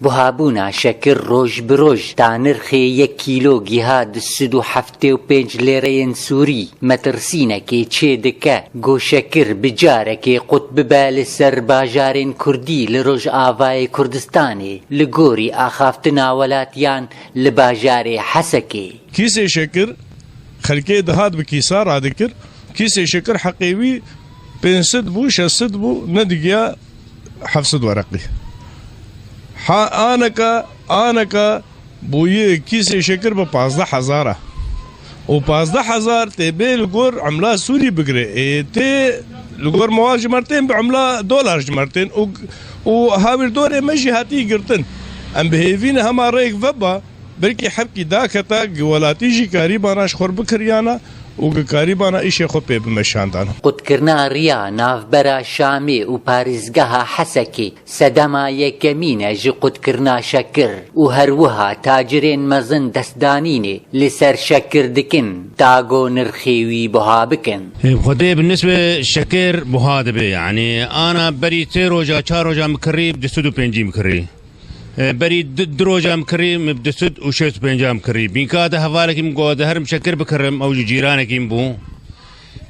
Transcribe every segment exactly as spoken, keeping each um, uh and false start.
Buhabûna şekir roj bi roj ta nirxê yek kîlo giha du sed û heftê û pênc lêreyên sûrî metirsînekê çê dike, ku şekir bi carekê qut bibe li ser bajarên kurdî li Rojavayê Kurdistanê, li gorî axaftina welatiyan li bajarê Hesekê. Kîsê şekir xelkê dihat bi kîsa radikir, kîsê şekir heqê wî pênc sed bû, şeş sed bû, nedigiya heft sed wereqî. Ha, aneka, aneka bûyî kîsê şekir bi pazdeh hezar e. Û pazdeh hezar tê bê li gor emla Sûrî bigire. Ê tê li gor mewad ji mer tên bi emla dolar ji mer tên. Û, û hawirdorê me jî hatî girtin. Em bi hêvî ne hema rêk veba, belkî hebkî daketa, gi welatî jî karîbana ji xwe bikiriyana û gi karîbana îşê xwe pê bimeşandana. Qutkirina riya navbera Şamê û parêzgeha Hesekê sedema yekemîn e ji qutkirina şekir û her wiha tacirên mezin destdanînê li ser şekir dikin, ta ku nirxê wî buha bikin. Ê, bi Xwedê bi nisbê şekir buha dibe, yanî ana berî sê roja, çar roja min kirî, bi du sed û pêncî min kirî. E, berî du, du roja min kirî, min bi du sed û şêst û pênc min kirî. Bînka de hevalekî min got, "De herim şekir bikirim", ew jî cîranekî min bû.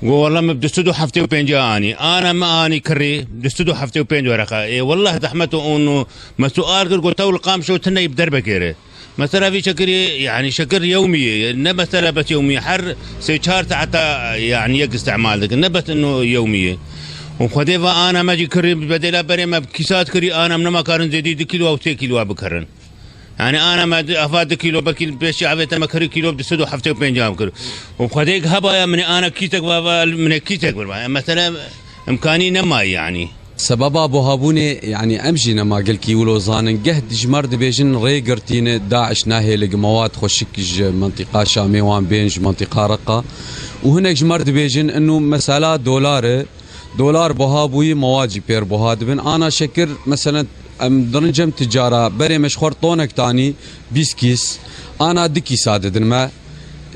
Got, "Wela min bi du sed û heftê û pênc anî." Ana min anî kirî, du sed û heftê û pênc wereqa. Ê, wela zehmet û ûn û me sual kir, got, "Tew li Qamşo tune yî bi derbekê re." Mesela vî şekirî, yanî şekir yewmî ye. Ne mesela bes yewmî ye. Her sê çar saeta, yanî yek îstimal dikin. Ne bes ino yewmî ye. Û Xwedê va ana me jî kirî, bedêla berê me kîsat kirî, ana em nema karin zêdî du kîlo û sê kîlo bikirin. Yanî ana me di, ava du kîlo, belkî beşî avête me kirî kîlo bi du sed û heftê û pênc bikir. Û Xwedê hebaya min ê ana kîsek va, va min ê kîsek bir va. Mesela imkanî nema yanî. Sebeba buhabûnê, yanî em jî nema gelkî wilo zanin. Geh ji mer dibêjin rê girtîne, DAIŞ nahêle gi mewad xweşik ji mentiqa Şamê wan bên ji mentiqa Reqa. Û hinek ji mer dibêjin inu mesela dolar e, dolar buha bûyî, mewad jî pêr buha dibin. Ana şekir, meselen, em dirin cem ticara, berê me ji xwe tonek tanî bîst kîs, ana du kîsa didin me.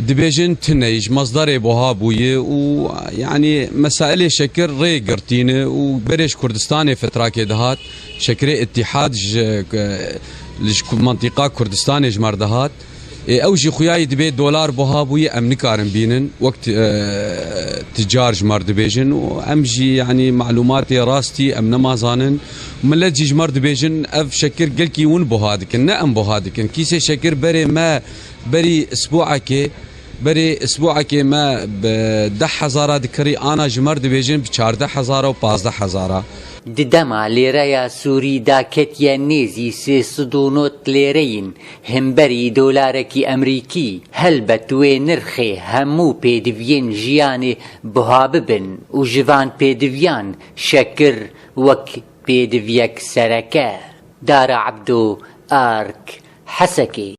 Dibêjin tune ji masdarê buha bûye û, yanî, mesailê şekir rê girtîne û berê ji Kurdistanê fetrakê dihat, şekirê Îtîhad ji, ji ku-, mentiqa Kurdistanê ji mer dihat. Ê, ew jî xuyayî dibê dolar buha bûye, em nikarin bînin, wek ti-, e, ticar ji mer dibêjin û em jî, yanî, malûmatê rastî em nema zanin. Milet jî ji mer dibêjin, ev şekir gelkî win buha dikin, ne em buha dikin. Kîsê şekir berê me Berî isbûekê, berî isbûekê me bi deh hezara dikirî, ana ji mer dibêjin bi çardeh hezara û pazdeh hezara. Di dema lêreya Sûrî daketiye nêzî sê sed û nod lêreyên hemberî dolarekî Emerîkî, helbet wê nirxê hemû pêdiviyên jiyanê buha bibin û ji van pêdiviyan şekir wek pêdiviyek sereke. Dara Ebdo, Ark, Hesekê.